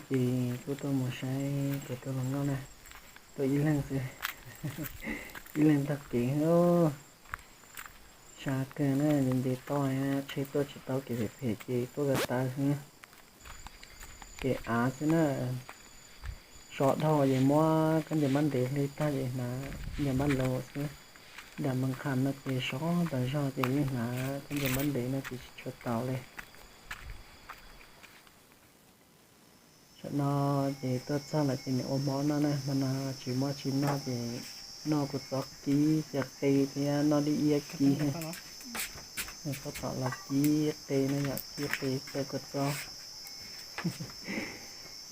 Ces kuj tuaj mus saib pem tuaj hluas nkauj na, tuaj ib leeg xwb, ib leeg taug kev. Sab kawg na, ntev toj, tsheb tuaj tsis tau, kev phem phem ces tuaj ko taw xwb, kev av xwb na. So dhau ces muab khaub ncaws mab ntev hle tag ces hnav khaub ncaws mab laus xwb. Dam npab qham no ces so tas zog ces yeej hnav khaub ncaws mab ntev no ces tsis tshua tau li. Tam no ces tuaj txog lawm ces nws ua hmo noj na, hmo no tsis muaj tsis noj ces noj kua txob kib cov qe thiab noj dib iab kib. Nws tab tom los kib qe no yom, kib qe xyaw kua txob.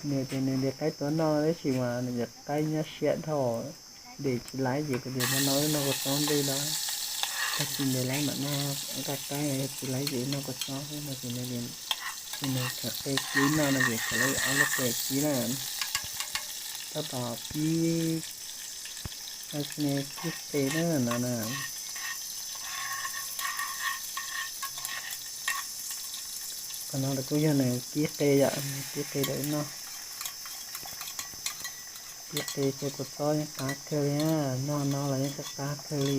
Nws tias nws ntes qaib tuaj noj tab sis mas nws cov qaib nyab siab dhau, ntes tsis laib ces kuv tias hmo no wb noj kua txob ntej da, tag kis ntes laib mam noj nqaij qaib, tsis laib ces wb noj kua txob xwb no ces nws, ces nws khaws qe kib noj no ces khaws lawv ob lub qe kib na, tab tom kib, kib qe na no na. Qhov no kuj yog nws kib qe yom, kib qe rau wb noj. Kib qe xyaw kua txob yeej qab kawg li, noj no los yeej qab qab kawg li.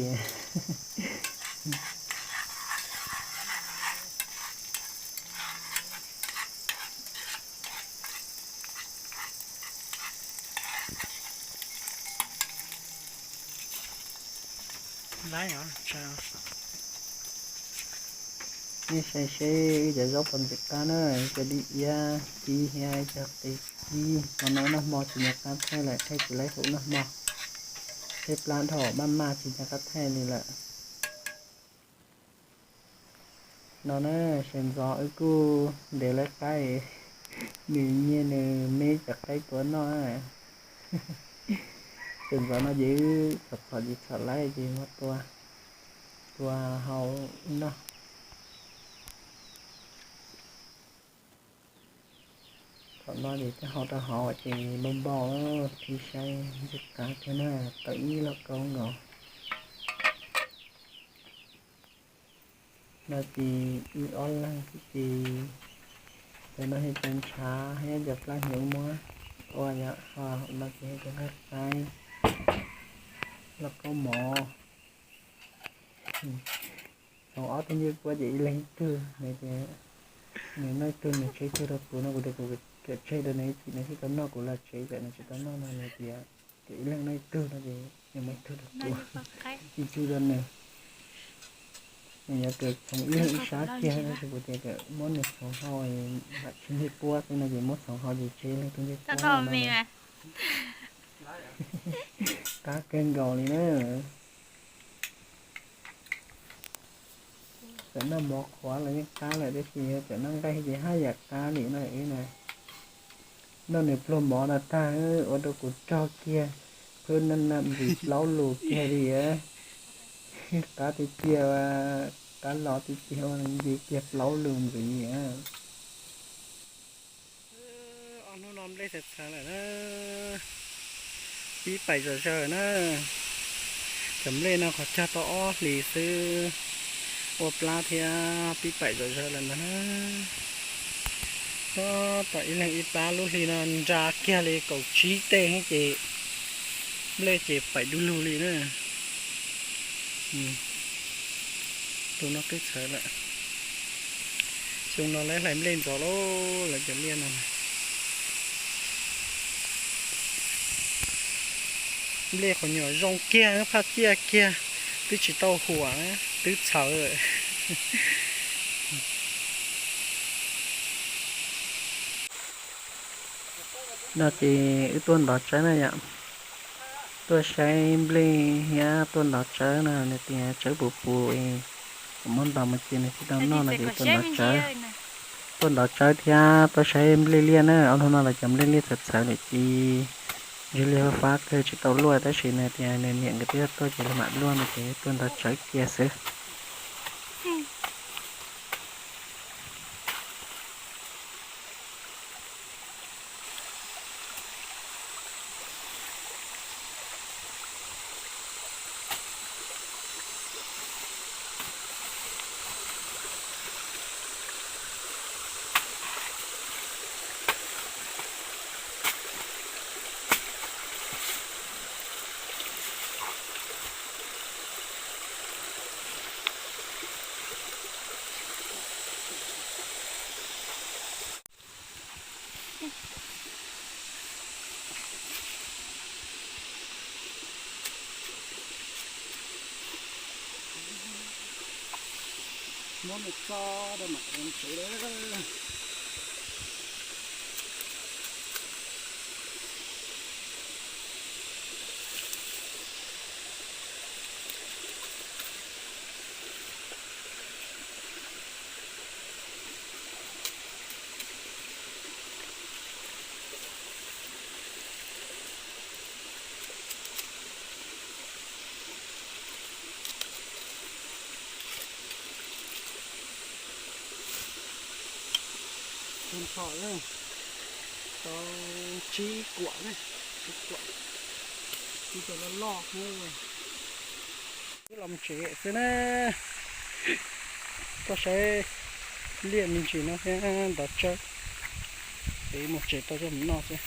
Nej saib seb wb cov zaub puas ntxim qab na, cov dib iab kib thiab cov qe kib. Hmo no noj hmo tsis nco qab thaij lawm, thaij tsis laib hauv noj hmo. Thaij plab dhau maj maj tsis nco qab thaij li lawm. No na, sawv ntxov wb kuj ntes laib qaib, nws nyiag nws me cov qaib tuaj noj. Sawv ntxov no ces wb txhom txhom ces txhom laib ces muab tua, tua hau wb noj. Thaum no ces twb hau rau hauv ces npau npau, pib saib ntxim qab thiab na, tau ib lub kaub nkaus. No ces wb ob leeg xwb ces cov no yog cov ntshav thiab cov plab hnyuv muab ua yom, ho no ces yog cov nqaij qaib, lauj kaub mov. Txhoov ob tug ncej puab ces ib leeg ib tug, nws tias nws noj ib tug nws tseg ib tug rau kuv no, kuv tias kuv kawm tseg rau nws ib chim nws thiaj tau noj, kuv los tsev ces nws tsis tau noj no nws tias ib leeg noj ib tug no ces nws muab ib tug rau kuv, ib tug rau nws. Nws yuav kawm txhoov ib leeg ib sab kiag no ces kuv tias kawm muab nws txhoov hau, lam tseg ncej puab xwb no ces muab txhoov hau ces tseg ib leeg ib tug ncej puab no. Qab kawg nkaus li na. Txawm noj mov qhuav los yeej qab lawm tab sis txawm noj nqaij ces haj yam qab li no wb na. Noj nws pluag mov no tag ua rau kuv rog kiag, phwb naj naj ntxiv plaub lus kiag li. Qab tiag tiag, qab los tiag tiag ua ntxiv kiag plaub lus ntxiv. Ob hnub no nplej txawv txawv lawm na, pib paim zom zaws na. Cov nplej no qhov cog tau ob hlis xwb, ua plab thiab pib paim zom zaws lawm ntag na. Tab tom ib leeg ib plab, lub hli no nra kiag li kaum tsib tej ces nplej ces paim du lug li na. Tus no twb txhawv lawm. Xyoo no lawv hlais nplej ntxov lauj, lawv cov liaj no. Nplej qhov nyuam zoo kiag, phaj ciaj kiag, twb tsis tau huam, twb txhawv lawm. No ces wb tuaj ntov tsawb na yom, tuaj saib nplej thiab tuaj ntov tsawb no, nws tias tsawb puv puv, kuv muab ntov mus ces nws tsis tau noj no ces tuaj ntov tsawb. Tuaj ntov tsawb thiab tuaj saib nplej liaj na, ob hnub no lawv cov nplej liaj txhawv txhawv lawm ces ntshe liaj fab fab kawg tsis tau luaj tab sis nws tias nws niam nkawd twb tuaj ces lawv mam luaj no ces tuaj ntov tsawb kiag xwb. Muab me txob rau mam ua tsev lawm. Tau tsib kuam ne, tsib kuam, ib co loj loj. Wb los mus tsev xwb na. Koj saib liaj me ntsis no thiab ntov tsawb, es mus tsev tau coj mus noj xwb.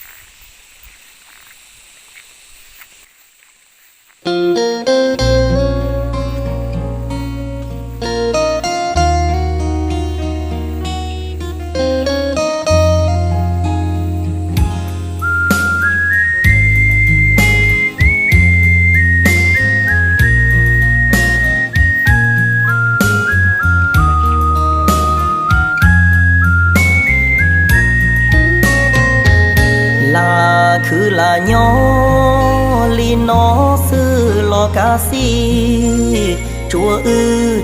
Lam khwv lam nyob li no xwb los kav xij, tsuav wb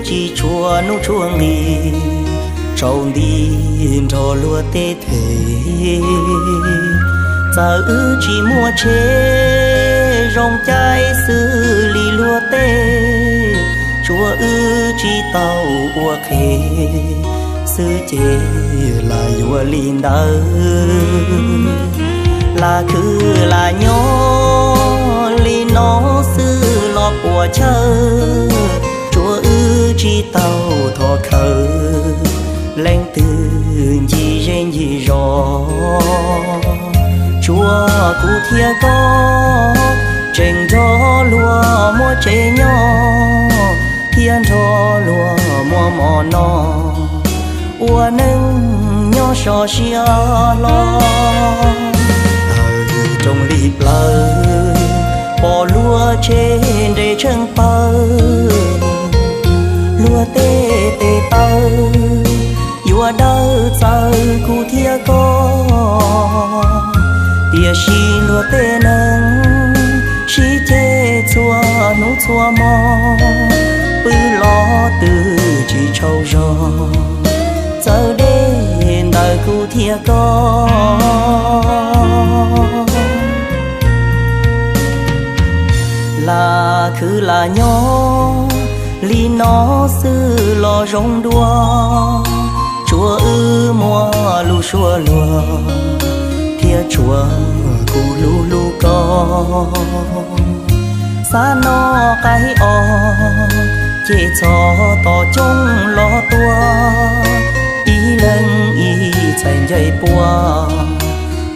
tsis tshua hnub tshua nqis, tsaus nti nrog luag tej them. Txawm wb tsis muaj tsheb zoo caij xws li luag tej, tsuav wb tsis tau ua qhev xwb ces lam yuav li ntawd. Lam khwv lam nyob li no xwb los puas chawj, tsuav wb tsis tau thov khawv leej twg ncig zej ncig zos. Tsuav kuv thiab koj tseem nrog luag muaj tsev nyob thiab nrog luag muaj mov noj, ua neej nyob so siab hlo. Taws rooj li plawv, pom luag tsheb nres tsheej pawg, luag tej tes taw yuav dawb txawv kuv thiab koj. Tiam sis luag tej neeg sib ceg txhua hnub txhua hmo, pw los twb tsis tsaug zog, txawv deb ntawm kuv thiab koj. Lam khwv lam nyob li no xwb los zoo dua, tsuav wb muaj lus suab luag thiab tsuav kuv hlub hlub koj. Xav noj qaib os, ces txhob tos coob los tua, ib leeg ib txhais ncaig pua,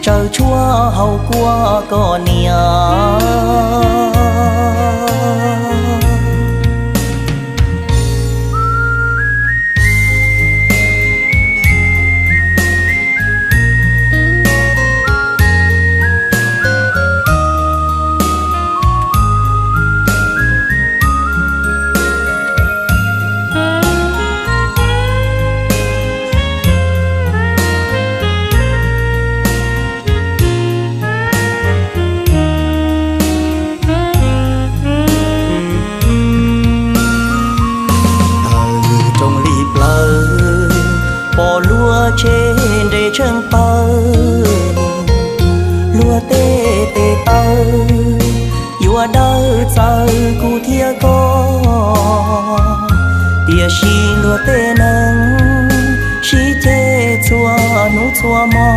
tsaws tshuaj haus kua koj niam. Taws rooj li plawv, pom luag tsheb nres tsheej pawg, luag tej tes taw yuav dawb txawv kuv thiab koj. Tiam sis luag tej neeg sib ceg txhua hnub txhua hmo,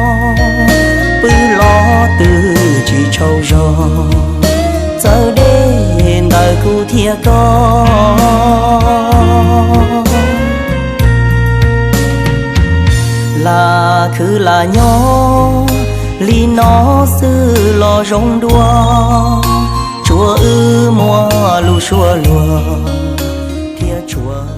pw los twb tsis tsaug zog, txawv deb ntawm kuv thiab koj. Lam khwv lam nyob li no xwb los zoo dua, tsuav wb muaj lus suab luag thiab tsuav